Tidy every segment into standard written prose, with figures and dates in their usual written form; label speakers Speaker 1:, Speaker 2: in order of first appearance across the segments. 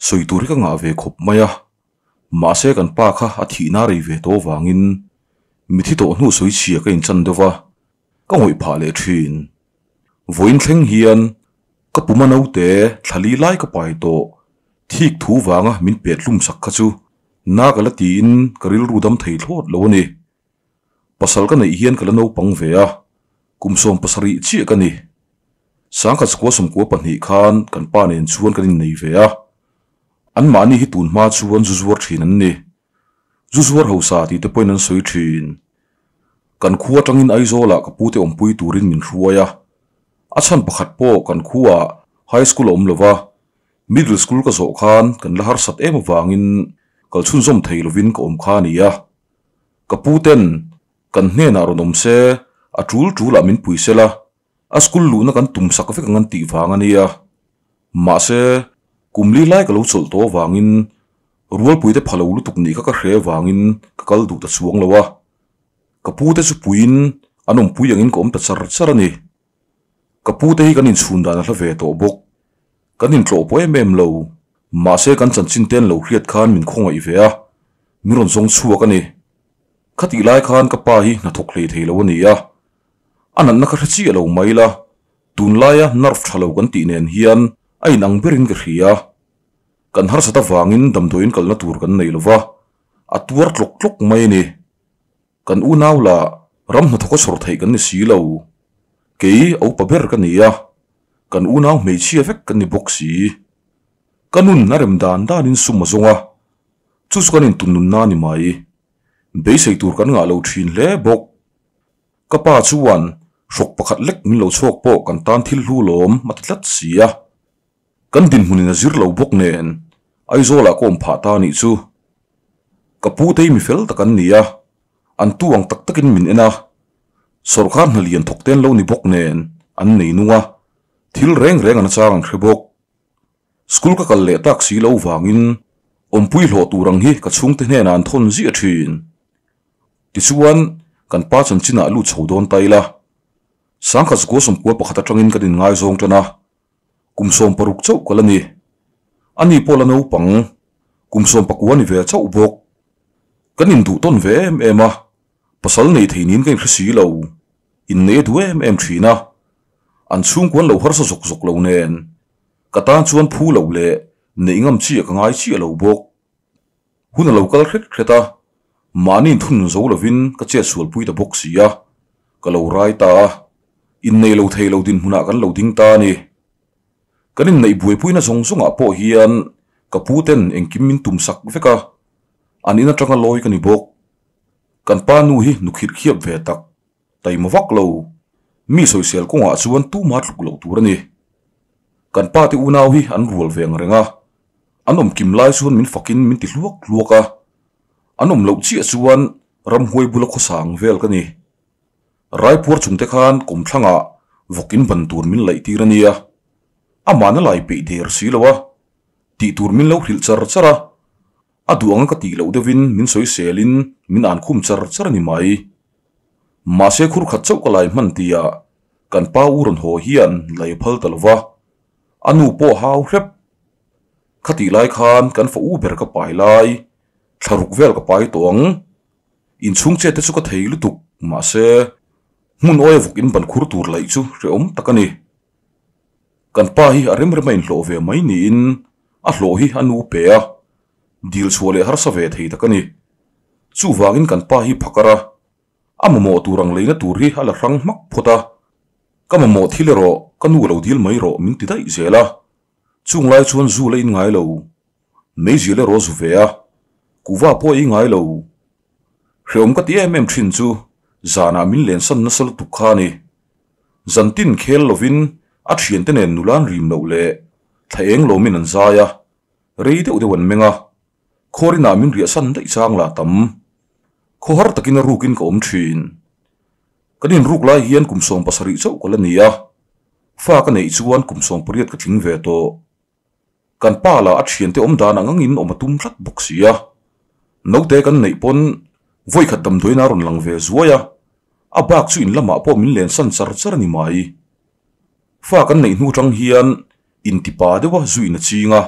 Speaker 1: Sawi tur hi ka ngah ve khawp mai a, mahse kan pa kha a thihna rei ve tawh vangin mithi tawh hnu sawi chhia ka inchan deuh va, ka ngawih phah leh thin. Vawiin thleng hian ka puma naute thlali lai ka pai tawh thik thu vanga min pet hlum sak kha chu na ka la tiin ka rilru dam thei thlawt lo a ni. Pasal ka neih hian ka la naupang ve a, kum 70 chiah ka ni. Sangkhat sakua 92 khan kan pa nen chuan kan innei ve a. An mahni hi tun hma chuan zu zuar thin an ni. Zu zuar hausa tih te pawhin an sawi thin. Kan khua atangin Aizawlah ka pute awmpui turin min hruai a. A chhan pakhat pawh kan khuaah high school a awm lo va, middle school ka zawh khan kan la harsat em avangin kal chhunzawm thei lovin ka awm kha a ni a. Ka puten kan hnenah rawn awm se, a tul tulah min pui sela, a school luhna kan tum sak vek ang an tih vang a nia. Mahse, kum li lai ka lo chawlh tawh avangin rualpuite pha lo lutuk nih kha ka hre avangin ka kal duh ta chuang lo a. Ka pute chu puiin an awmpui angin ka awm ta char char a ni. Ka pute hi kan inchhun dan a hla ve tawh bawk. Kan intlawh pawh em em lo. Mahse kan chanchin te an lo hriat khan min khawngaih ve a, min rawn zawng chhuak a ni. Khatih lai khan ka pa hi hnathawk hlei thei lo a ni a. A natna ka hre chiah lo mai la, tunlaia nerve tha lo kan tih nen hian a inang berin ka hria. Kan harsat avangin damdawiin kalna tur kan nei lo va, a tuar tlawk tlawk mai a ni. Kan unau lah ram hnathawka chhawr theih kan ni si lo. Kei a upa ber ka ni a, kan unau hmeichhia vek kan ni bawk si. Ka nun a rem dan danin sum a zawng a, chu chu kan intunnun na a ni mai. Beisei tur kan ngah lo thin hle bawk. Ka pa chuan hrawk pakhat lek min lo chhuak pawh kan tan thil hlu lawm a ti tlat si a. Kan dinhmunin a zir lo bawk nen Aizawlah ka awm phah ta anih chu. Ka pu te hi mi fel tak an ni a, an tu ang tak takin min en a. Sawrkar hna lian thawk te an lo ni bawk nen an nei nung a, thil reng reng an achang an hre bawk. School ka kal leh tak si lo vangin awmpui hlawh tur ang hi ka chhungte hnenah an thawn ziah thin. Tichuan, kan pa chanchinah lut chho dawn ta ila. Sangkhat zakua 91 atangin kan inngaizawng tan a, kum 60 chauh ka la ni. Ani pawh la naupang, kum 19 ni ve chauh bawk. Kan induh tawn ve em em a, pasal nei thei niin ka inhre si lo. Innei a duh em em thin a, an chhungkuan lo harsa zawk zawk lo nen, ka tan chuan phu loh leh neih ngam chiah ka ngai chiah lo bawk. Hun a lo kal hret hret a, mahni inthun zo lovin ka chet sualpui ta bawk si a, ka lo rai ta a, innei lo thei lo dinhmunah kan lo ding ta a ni. Kan inneih buaipuina zawng zawngah pawh hian ka pu ten engkim min tum sak vek a, an in atanga lawi ka ni bawk. Kan pa nu hi nukhirh khiap ve tak, taima vak lo, mi sawisel kawngah chuan tuma tluk loh tur a ni. Kan pa te unau hi an rual ve ang reng a, an awm kim lai chuan min fakin min ti hluak hluak a, an awm loh chiah chuan ramhuai bula khawsang vel ka ni. Raipuar chungte khan kawmthlangah vawkin ban tur min laih tir a nia, amahna lai peih der si lo a, tih tur min lo hrilh char char a, a duh anga ka tih loh deuhin min sawiselin min an khum char char a ni mai. Mahse khur khat chauh ka lai hman tia kan pa u rawn haw hian lei a phal ta lo va, a nu pawh hau hrep. Khatih lai khan kan fa u ber ka pai lai, thlaruk vel ka pai tawh ang. Inchhung chet te chu ka thei lutuk, mahse hmun awia vawk in ban khur tur laih chu hrehawm tak a ni. Kan pa hi a rem rem a inhlawh ve mai niin a hlawh hi a nu pe a, dil chhuah leh harsa ve thei tak a ni. Chuvangin kan pa hi phakar a, a mamawh tur ang leina tur hi a la hrang hmak phawt a, ka mamawh thil erawh ka nu lo dil mai rawh min ti daih zel a, chung lai chuan zu la in ngai lo, meizial erawh zu ve a, kuva pawh ei ngai lo. Hrehawm ka ti em em thin chu zanah min lensan nasa lutuk kha a ni. Zantin khel lovin a thiante nen nula an rim loh leh thla eng lawmin an zai a, rei deuh deuh an meng a, Khawrinah min riahsan daih chang lah tam. Khawhar takin a rukin ka awm thin. Kan inruk lai hian kum 70 chauh ka la ni a, fa ka neih chuan kum 18 ka tling ve tawh. Kan pa lah a thiante awm dan ang angin awm a tum tlat bawk si a. Naute kan neih pawn vawikhat damdawiin a rawn lang ve zuai a, a bak chu in lamah pawh min lensan char char a ni mai. Fa kan neih hnu tang hian intipa deuha zuiin a ching a.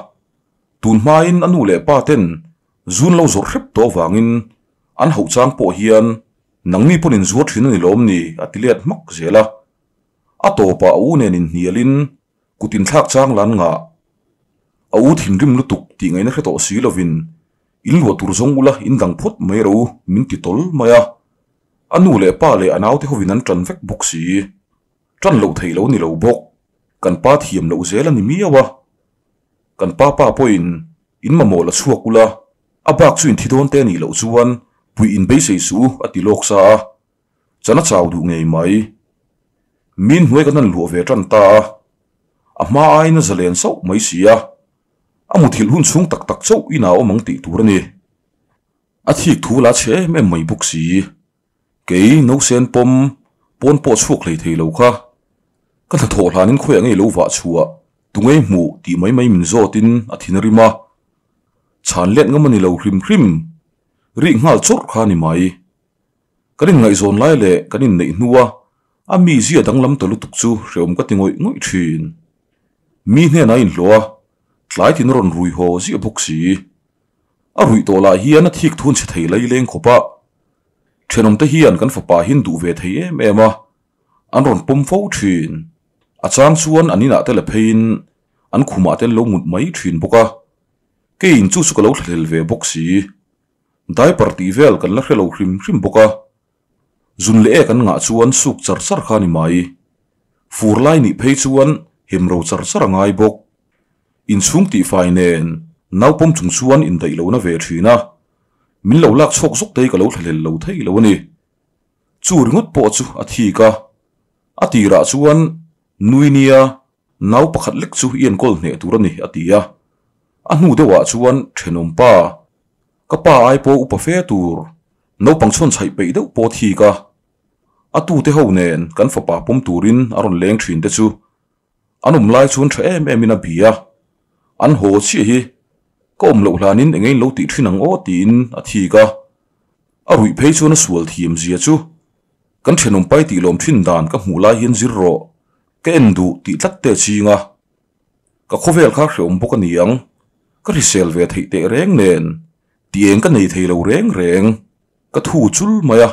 Speaker 1: Tun hmain a nu leh pa ten zun lo zawrh hrep tawh avangin an hauh chang pawh hian nangni pawn in zuar thin a ni lawm ni a ti let hmak zel a. A tawpah a u nen inhnialin kut inthlak chang lan ngah. A u thinrim lutuk tih ngaihna hre tawh si lovin in luah tur zawng ula in dang phawt mai ro min ti tawl mai a. A nu leh pa leh a naute hovin an tan vek bawk si. Tan loh theih lo ni lo bawk. Kan pa thiam loh zel a ni miau a. Kan pa pa pawhin in mamawh la chhuak ula, a bak chu in thi dawn te nih loh chuan puih in beisei suh u a ti lawk sa a. Chan a chau duh ngei mai. Min hnuai kan han luah ve tan ta a, a hma aiin a zalen sauh mai si a, a muthilh hun chhung tak tak chauh inah a awm ang tih tur a ni. A thik thu la chhe em em mai bawk si. Kei nausen pawm pawn pawh chhuak hlei thei lo kha. Ka hnathawh hlanin khawiah ngei lo vah chhuah tungei hmuh tih mai mai min zawtin a thin a rim a. Chhan let ngam a ni lo hrim hrim. Rih nghal chawrh kha a ni mai. Kan inngaihzawn lai leh kan inneih hnua a mi zia danglam ta lutuk chu hrehawm ka ti ngawih ngawih thin. Mi hnenah a inhlawh a, tlai tin a rawn rui haw ziah bawk si. A ruih tawh lah hian a thik thun chhe thei lai leng khawp a. Thenawmte hian kan fapa hi an duh ve thei em em a, an rawn pawm fo thin. A chang chuan an inah te la pheiin an khumah te an lo mut mai thin bawk a. Keiin chu chu ka lo thlahlel ve bawk si. Diaper tih vel kan la hre lo hrim hrim bawk a, zun leh ek an ngah chuan suk char char kha a ni mai. Fur lai nih phei chuan hem ro char char a ngai bawk. Inchhung tihfai nen naupawm chung chuan indaih lohna ve thin a, min lo lak chhuak zawk te hi ka lo thlahlel lo thei lo a ni. Chu ringawt pawh chu a thik a, a tirah chuan nui nia nau pakhat lek chu i enkawl hneh tur a ni a ti a, a hnu deuhah chuan thenawm pa Ka pa ai pawh upa fe tur, naupang chhawn chhaih peih deuh pawh thik a, a tute ho nen kan fapa pawm turin a rawn leng thin te chu an awm lai chuan tha em em in a bia. An haw chiah hi ka awm loh hlanin eng engin lo tih thin ang aw tiin a thik a, a ruih phei chuan a sual thiam zia chu kan thenawm pai tih lawm thin dan ka hmuh lai hian zir rawh, ka en duh tih tlat te a ching a. Ka khawvel kha hreawm bawk a ni ang, ka hrisel ve theih teh reng nen ti eng ka nei thei lo reng reng, ka thu chul mai a,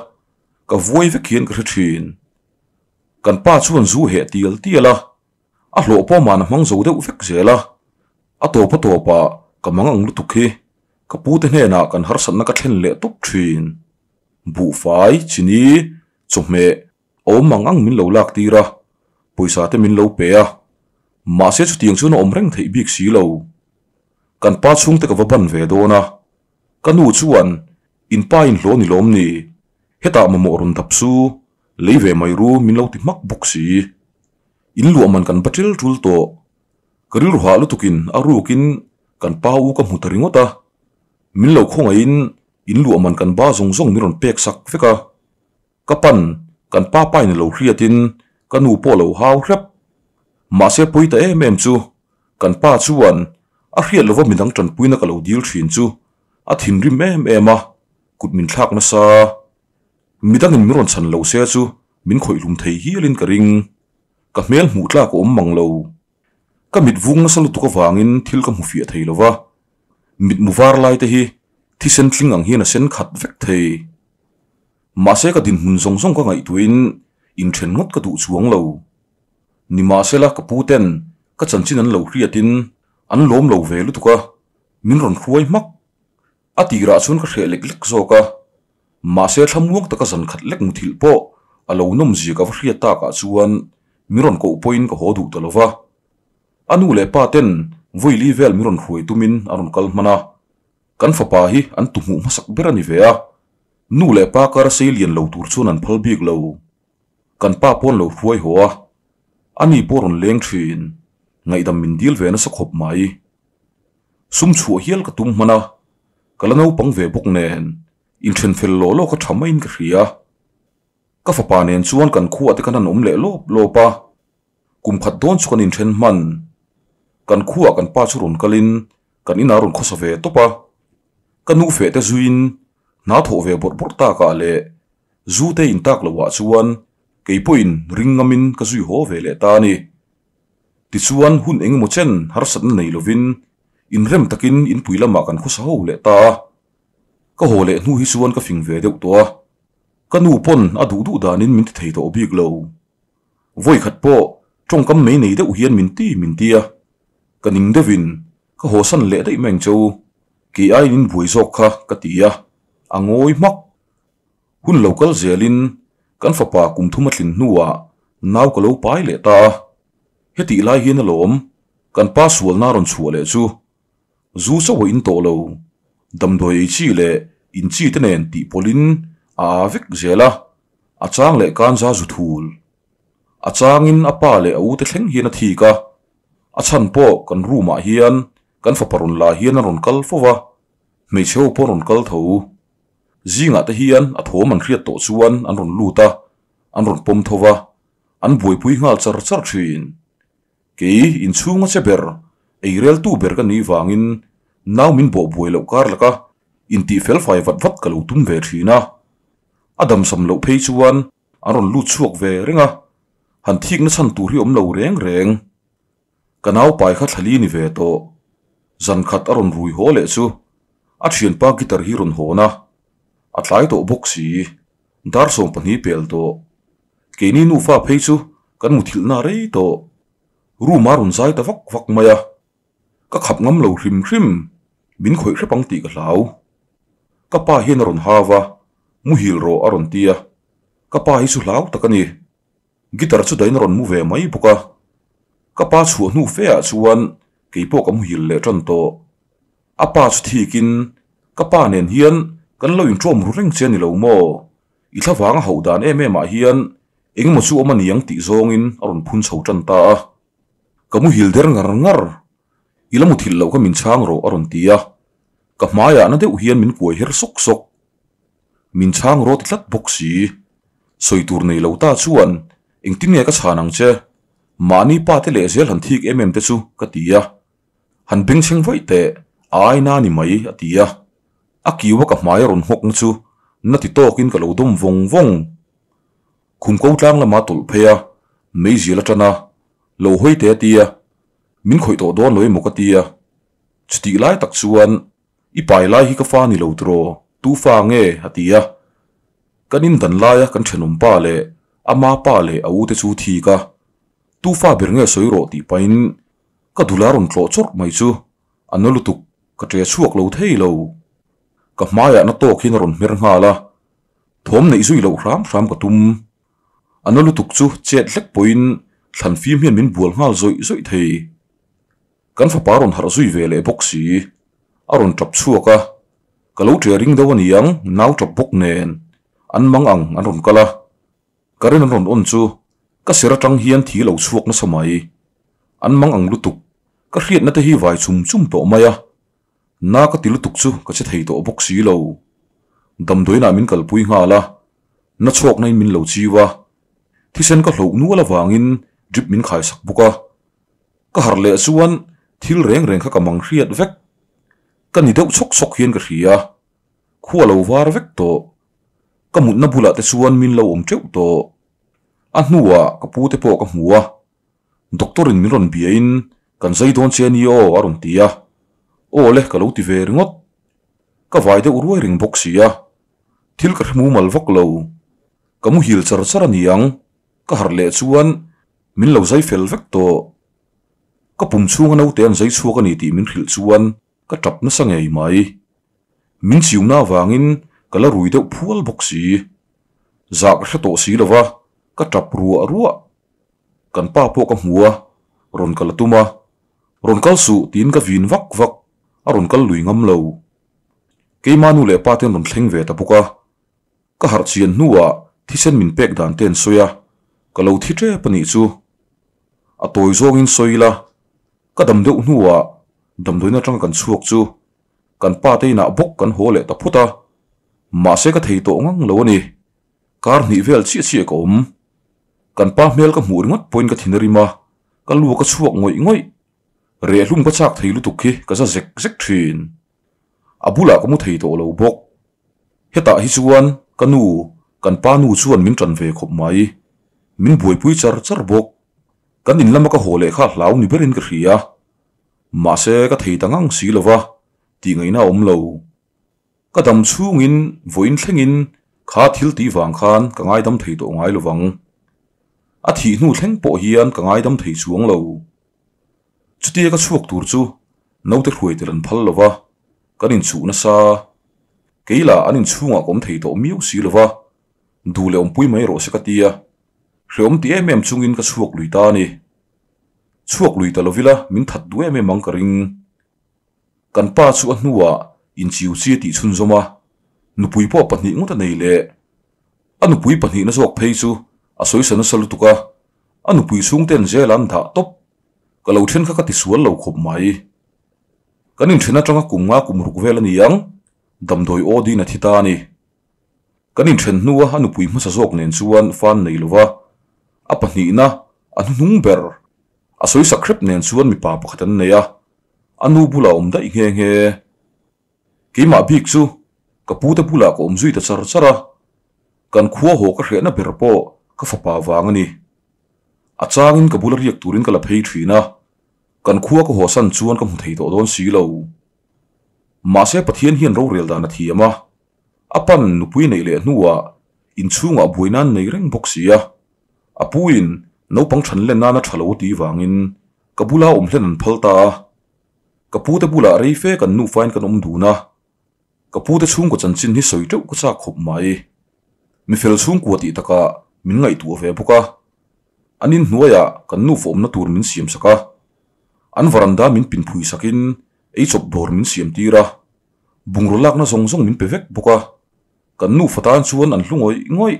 Speaker 1: ka vuai vek hian ka hre thin. Kan pa chuan zu heh tial tial a, a hlawh pawh man a hmang zo deuh vek zel a, a tawp a tawpah ka mang ang lutuk hi ka pute hnenah kan harsatna ka thlen leh tawp thin. Buhfai, chini, chawhmeh, Awm ang ang min lo lak tir a, pawisa te min lo pe a, mahse chutiang chuan a awm reng theih bik si lo. Kan pa chhungte ka va ban ve dawn a, ka nu chuan in pa in hlawh ni lawm ni, hetah mamawh rawn dap su, lei ve mai ru min lo ti hmak bawk si. In luah man kan ba ṭil ṭul tawh, ka rilru hah lutukin a rukin kan pa u ka hmu ta ringawt a, min lo khawngaihin in luah man kan ba zawng zawng min rawn pek sak vek a. Ka pan, kan pa pain a lo hriatin ka nu pawh a lo hau hrep. Mahse pawi ta em em chu, kan pa chuan a hriat lova midang tanpuina ka lo dil thin chu a thinrim em em a, kut min thlak nasa. Midangin min rawn chhan lo se chu min khawih hlum thei hialin ka ring. Ka hmel hmuh tlak a awm mang lo. Ka mit vung nasa lutuk avangin thil ka hmu fiah thei lova, mitmu var lai te hi thisen tling ang hian a sen khat vek thei. Mahse ka dinhmun zawng zawng ka ngaihtuahin inthen ngawt ka duh chuang lo. Nimahsela ka pu ten ka chanchin an lo hriatin an lawm lo ve lutuk a, min rawn hruai hmak. A tirah chuan ka hreh lek lek zawk a, mahse thlamuang taka zan khat lek muthilh pawh a lo nawm zia ka va hriat takah chuan min rawn koh pawhin ka haw duh ta lo va. A nu leh pa ten vawili vel min rawn hruai tumin a rawn kal hman a, kan fapa hi an tuhmuh hmasak ber a ni ve a. Nu leh pa kar sei lian lo tur chuan an phal bik lo. Kan pa pawn lo hruai haw a, ani pawh rawn leng thin, ngaihdam min dil ve nasa khawp mai. Sum chhuah hial ka tum hman a, ka la naupang ve bawk nen, inthen fel law law ka tha maiin ka hria. Ka fapa nen chuan kan khuah te kan han awm leh lawp lawp a, kum khat dawn chu kan inthen hman. Kan khuah kan pa chu rawn kalin kan inah rawn khawsa ve tawp a, ka nu feh te zuiin hna thawh ve bawrh bawrh takah leh zu te in tak loh ah chuan kei pawhin ring ngamin ka zui haw ve leh ta a ni. Tichuan hun engemaw chen harsatna nei lovin Inrem takin inpui lamah kan khawsa ho leh ta a. Ka haw leh hnu hi chuan ka fing ve deuh tawh a. Ka nu pawn a duh duh danin min ti thei tawh bik lo. Vawi khat pawh tawngkam mei nei deuh hian min ti min ti a. Ka ning deuhin ka haw san leh daih mai ang che u. Kei aiin in buai zawk kha ka ti a, a ngawi hmak. Hun lo kal zelin kan fapa kum thum a tlin hnuah nau ka lo pai leh ta a. Hetih lai hian alawm kan pa sualna rawn chhuah leh chu zu chauh a in tawh lo, damdawi ei chi leh in chi te nen tih pawlhin a aa vek zel a, a chang leh kanza zu thul. A changin a pa leh a u te thleng hian a thik a, a chhan pawh kan room ah hian kan fapa rawn la hian a rawn kal fo va, hmeichhe ho pawh rawn kal tho. Zingah te hian a thawm an hriat tawh chuan an rawn lut a, an rawn pawm tho va, an buaipui nghal char char thin. Kei inchhunga che ber, ei reltu ber ka nih vangin nau min bawh buai loh kar laka intih felfai vat vat ka lo tum ve thin a. A damsam loh phei chuan an rawn lut chhuak ve reng a, han thikna chhan tur hi awm lo reng reng. Ka naupai kha thlali ni ve tawh. Zan khat a rawn rui haw leh chu a thianpa guitar hi rawn hawn a, a tlai tawh bawk si, dar 12 pel tawh. Keini nufa phei chu kan muthilhna rei tawh. Room a rawn zai ta vak vak mai a, ka khap ngam lo hrim hrim, min khawih hrep ang tih ka hlau. Ka pa hian a rawn hau a, muhil rawh a rawn ti a, ka pa hi chu hlau tak a ni. Guitar chu dahin a rawn mu ve mai bawk a, ka pa chhuah hnu fe ah chuan kei pawh ka muhil leh tan tawh. A pa chu thikin, Ka pa nen hian kan lo inṭawm ru reng che a ni lo maw? I thlavang a hauh dan em em ah hian engemaw chu awm a ni ang tih zawngin a rawn phun chho tan ta a. Ka muhil der ngar ngar, I la muthilh loh kha min chhang rawh a rawn ti a, ka hmaiah na deuh hian min kuai her sawk sawk. Min chhang rawh ti tlat bawk si. Sawi tur nei lo ta chuan engtin nge ka chhan ang che? Mahni pa te leh zel han thik em em te chu ka ti a. Han bengchheng vaih teh, a aina ni mai a ti a. A kiu a ka hmai a rawn nghawk na chu na ti tawkin ka lo dawm vawng vawng. Khum ko tlang lama tawlh phei a, meizial a tan a, lo hawi teh a ti a. Min khawih tawh dawn lo emaw ka ti a. Chutih lai tak chuan I pai lai hi ka fa ni lo tiraw, tu fa nge? a ti a. Kan in dan laia kan thenawm pa leh ama pa leh a u te chu thik a, tu fa ber nge sawi rawh tih pahin ka dul a rawn tlawh chawrh mai chu a na lutuk ka ṭe chhuak lo thei lo. Ka hmaiah na tawk hian a rawn hmer nghal a, thawm neih zui loh hram hram ka tum. A na lutuk chu chet hlek pawhin thlan fim hian min bual nghal zawih zawih thei. Kan fapa rawn harh zui ve leh bawk si. A rawn tap chhuak a, ka lo ṭe ring deuh a ni ang, nau tap bawk nen an mang ang an rawn kal a. Current an rawn on chu ka ser atang hian thi lo chhuak nasa mai. An mang ang lutuk, ka hriatna te hi vai chum chum tawh mai a. Na ka ti lutuk chu ka che thei tawh bawk si lo. Damdawiinah min kalpui nghal a, na chhawkna in min lo chiu a. Thisen ka hloh nual avangin drip min khaisak bawk a. Ka harh leh chuan thil reng reng kha ka mang hriat vek. Ka ni deuh chhawk chhawk hian ka hria. Khua lo var vek tawh. Ka mutna bulah te chuan min lo awm teuh tawh. A hnuah ka pu te pawh ka hmu a. Doctor in min rawn biain kan zai dawn che a ni aw a rawn ti a. Aw le ka lo ti ve ringawt. Ka vai deuh ruai reng bawk si a. Thil ka hre mumal vak lo. Ka muhil char char a ni ang. Ka harh leh chuan min lo zai fel vek tawh. Ka pum chhunga naute an zai chhuak a ni tih min hrilh chuan ka tap nasa ngei mai. Min chiuna avangin ka la rui deuh phual bawk si. Zah ka hre tawh si lo va, ka tap ruah ruah. Kan pa pawh ka hmu a, rawn kal a tum a. Rawn kal suh tiin ka vin vak vak, a rawn kal lui ngam lo. Keima nu leh pa te an rawn thleng ve ta bawk a. Ka harh chian hnuah thisen min pek dan te an sawi a, ka lo thi tep a nih chu. A tawi zawngin sawi ila, ka dam deuh hnuah damdawiin atanga kan chhuak chu kan pa te inah bawk kan haw leh ta phawt a, mahse ka thei tawh ngang lo a ni. Kar hnih vel chiah chiah ka awm. Kan pa hmel ka hmuh ringawt pawhin ka thin a rim a, ka lu ka chhuak ngawih ngawih. Rehhlum ka chak thei lutuk hi ka za zek zek thin. A bulah ka mu thei tawh lo bawk. Hetah hi chuan ka nu, kan pa nu chuan min ṭan ve khawp mai. Min buaipui char char bawk. Kan in lama ka haw leh kha hlau ni berin ka hria. Mahse ka thei ta ngang si lova, tih ngaihna a awm lo. Ka dam chhungin vawiin thlengin kha thil tih vang khan ka ngaidam thei tawh ngai lovang. A thih hnu thleng pawh hian ka ngaidam thei chuang lo. Chutia ka chhuak tur chu naute hruai tel an phal lova, kan inchuh nasa. Kei lah an inchhungah ka awm thei tawh miau si lova, duh leh awmpui mai rawh se ka ti a. Hreawm ti em em chungin ka chhuak lui ta a ni. Chhuak lui ta lovila min that duh em em ang ka ring. Kan pa chu a hnuah inchiu chi a tih chhunzawm a, nupui pawh pahnih ngawt a nei leh. A nupui pahnihna zawk phei chu a sawisa nasa lutuk a, a nupui chhungten zel an dah tawp. Ka lo then kha ka tisual lo khawp mai. Kan inthen atanga kum nga kum ruk vel a ni ang, damdawi aw din a thi ta a ni. Kan inthen hnua a nupui hmasa zawk nen chuan fan nei lova, a pahnihna a hnuhnung ber a sawisak hrep nen chuan mipa pakhat an nei a, a nu bulah a awm daih nghe nghe. Keimah bik chu ka pute bulah ka awm zui ta char char a, kan khua haw ka hrehna ber pawh ka fapa vang a ni. A changin ka bula riak turin ka la phei thin a, kan khua ka haw san chuan ka hmu thei tawh dawn si lo. Mahse Pathian hian rorel dan a thiam a, a pan nupui neih leh hnuah inchhungah buai nan nei reng bawk si a, a puin naupang than len nana tha lo a tih vangin ka bula awm hlen an phal ta a. Ka pute bulah rei fe kan nufain kan awm dun a, ka pute chhungkaw chanchin hi sawi teuh ka chak khawp mai. Mifel chhungkua tih takah min ngaihtuah ve bawk a, an inhnuaiah kan nufa awmna tur min siam sak a, an varanda min pinphui sakin eichawp dawr min siam tir a, bungraw lakna zawng zawng min pe vek bawk a, kan nufa tan chuan an hlu ngawih ngawih.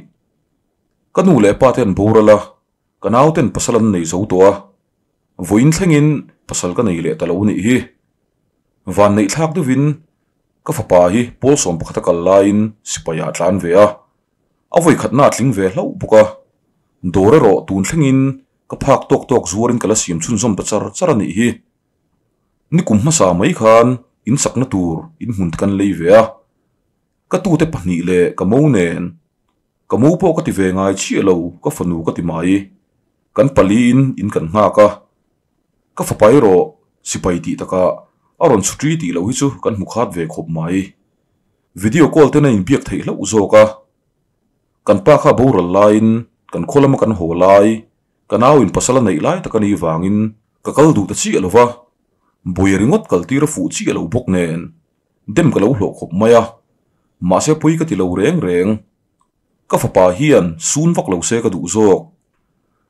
Speaker 1: Ka nu leh pa te an boral a, ka nauten pasal an nei zo tawh a, Vawiin thlengin pasal ka nei leh ta lo nih hi. Van neih thlak deuhin ka fapa hi pawl sawm pakhat a kal laiin sipai ah a tlan ve a, a vawi khatna a tling ve hlauh bawk a. Dawr erawh tun thlengin ka phak tawk tawk zuarin ka la siam chhunzawm ta char char a nih hi. Nikum hmasa mai khan in sakna tur in hmun te kan lei ve a, ka tute pahnih leh ka mo nen Ka mu pawh ka ti ve ngai chiah lo, ka fanu ka ti mai. Kan paliin in kan nghak a, ka fapa erawh sipai tih takah a rawn chhutri tih loh hi chu kan hmu khat ve khawp mai. Video call ten a inbiak theih hlauh zawk a, kan pa kha boral laiin kan khaw lama kan haw lai, ka nau in pasal a neih lai tak a nih vangin ka kal duh ta chiah lo va, buai ringawt kal tir a fuh chiah lo bawk nen. Dem ka lo hlawh khawp mai a, mahse pawi ka ti lo reng reng. Ka fapa hian sun vak lo se ka duh zawk.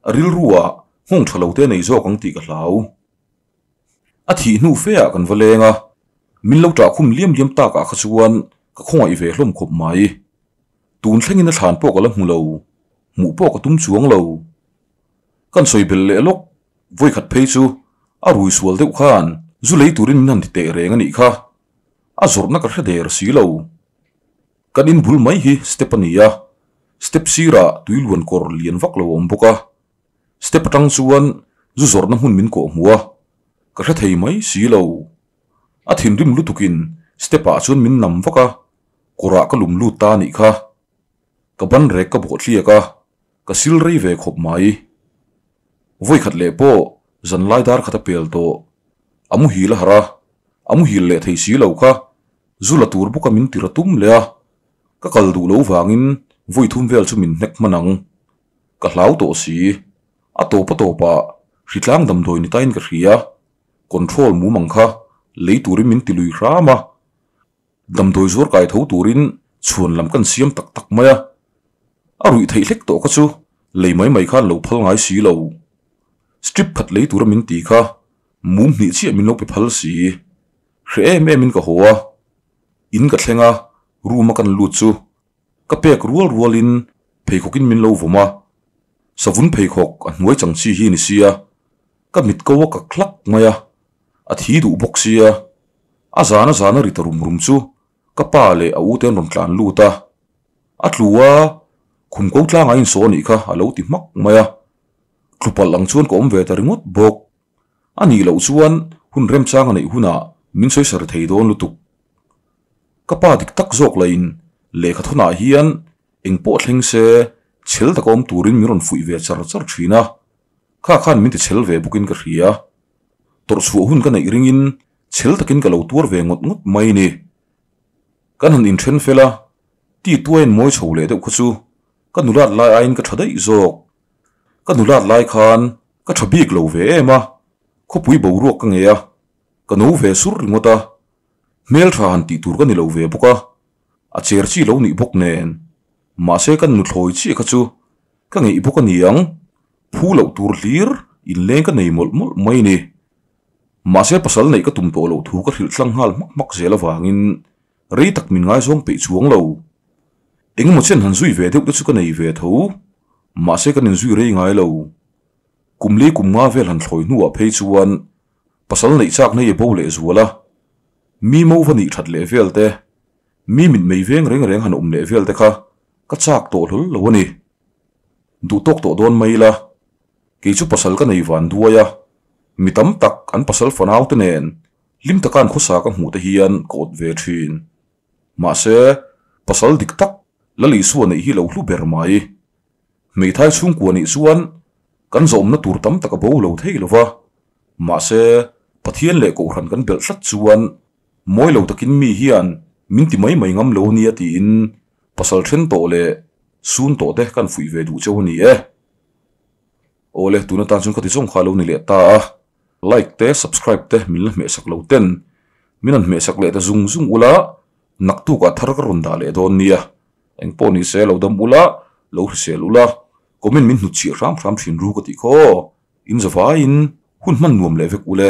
Speaker 1: A rilru ah nghawng tha lo te nei zawk ang tih ka hlau. A thih hnu fe ah kan va leng a, min lo ṭah khum liam liam tak ah kha chuan ka khawngaih ve hlawm khawp mai. Tun thlengin a thlan pawh ka la hmu lo, hmuh pawh ka tum chuang lo. Kan sawi belh leh lawk Vawikhat phei chu a rui sual deuh khan zu lei turin min han ti teh reng a nih kha. A zawrhna ka hre der si lo. Kan in bul mai hi step a ni a, step sirah tui luan kawr lian vak lo a awm bawk a. Step atang chuan zu zawrhna hmun min kawh hmu a, ka hre thei mai si lo. A thinrim lutukin step ah chuan min nam vak a, kawrah ka lum lut ta a nih kha. Ka ban rek ka bawh tliak a, ka sil rei ve khawp mai. Vawikhat leh pawh zanlai dar khat a pel tawh. A muhil a harh a, a muhil leh thei si lo kha zu la tur bawka min tir a tum leh a, ka kal duh lo vangin vawi thum vel chu min hnek hman ang. Ka hlau tawh si. A tawp a tawpah hritlang damdawi ni tain ka hria, control mum ang kha lei turin min ti lui hram a. Damdawi zuar kai tho turin chhuan lam kan siam tak tak mai a, a ruih theih hlek tawh kha chu lei mai mai khan lo phal ngai si lo. Strip khat lei tura min ti kha mum hnih chiah min lo pe phal si. Hre em em in ka haw a, in ka thleng a, room a kan lut chu ka pek rual rual in pheikhawk in min lo vawm a, savun pheikhawk a hnuai chang chi hi ni sia, ka mit ko a kak hlak mai a, a thi duh bawk sia. A zana zana ri ta rum rum chu ka pa leh a u te an rawn tlan lut a, a tlu a, khum ko tlangah a insaw anih kha a lo ti hmak mai a, tlu palh ang chuan ka awm ve ta ringawt bawk. A nih loh chuan hun remchang a neih hunah min sawi sar thei dawn lutuk. Ka pa dik tak zawk lahin lehkha thawnah hian eng pawh thleng se chhel taka awm turin min rawn fuih ve char char thin a, kha khan min ti chhel ve bawkin ka hria. Tawrh chhuah hun ka neih ringin chhel takin ka lo tuar ve ngawt ngawt mai ni. Kan han inthen fel a, ti tuaiin mawi chho leh deuh kha chu ka nulat lai aiin ka tha daih zawk. Ka nulat lai khan ka tha bik lo ve em a, khawpui boruak ka ngei a, ka no ve sur ringawt a, hmeltha han tih tur ka ni lo ve bawk a, a cher chi lo nih bawk nen. Mahse kan nuthlawi chiah kha chu ka ngeih bawk a ni ang, phu loh tur hlir inleng ka nei mawlh mawlh mai ni. Mahse pasal neih ka tum tawh loh thu ka hrilh tlang nghal hmak hmak zel avangin rei tak min ngaizawng peih chuang lo. Engemaw chen han zui ve deuh te chu ka nei ve tho, mahse kan inzui rei ngai lo. Kum li kum nga vel han thlawi hnuah phei chuan pasal neih chak nei a bo leh zual a, mi mo va nih that leh vel te, mi mit mei veng reng reng han awm leh vel te kha ka chak tawh hlawl lo a ni. Duh tawk tawh dawn mai ila, kei chu pasal ka nei van duai a, mi tam tak an pasal fanau te nen hlim taka an khawsa ka hmuh te hian ka awt ve thin. Mahse, pasal dik tak Lal Isua neih hi lo hlu ber mai. Hmeithai chhungkua nih chuan kan zawmna tur tam tak a bo lo thei lo va, mahse Pathian leh Kohhran kan belh tlat chuan mawi lo takin mi hian min ti mai mai ngam lo nia tiin pasal then tawh leh sun tawh te kan fuih ve duh cheu a ni e. Awle, tun atan chuan ka ti zawng kha a lo ni leh ta a, like te subscribe te min la hmehsak lo ten min han hmehsak leh ta zung zung ula naktukah thar ka rawn dah leh dawn nia. Eng pawh ni se lo dam ula, lo hrisel ula, comment min hnutchhiah hram hram thin ru ka tih khaw. In zavaiin hun hman nuam leh vek ule.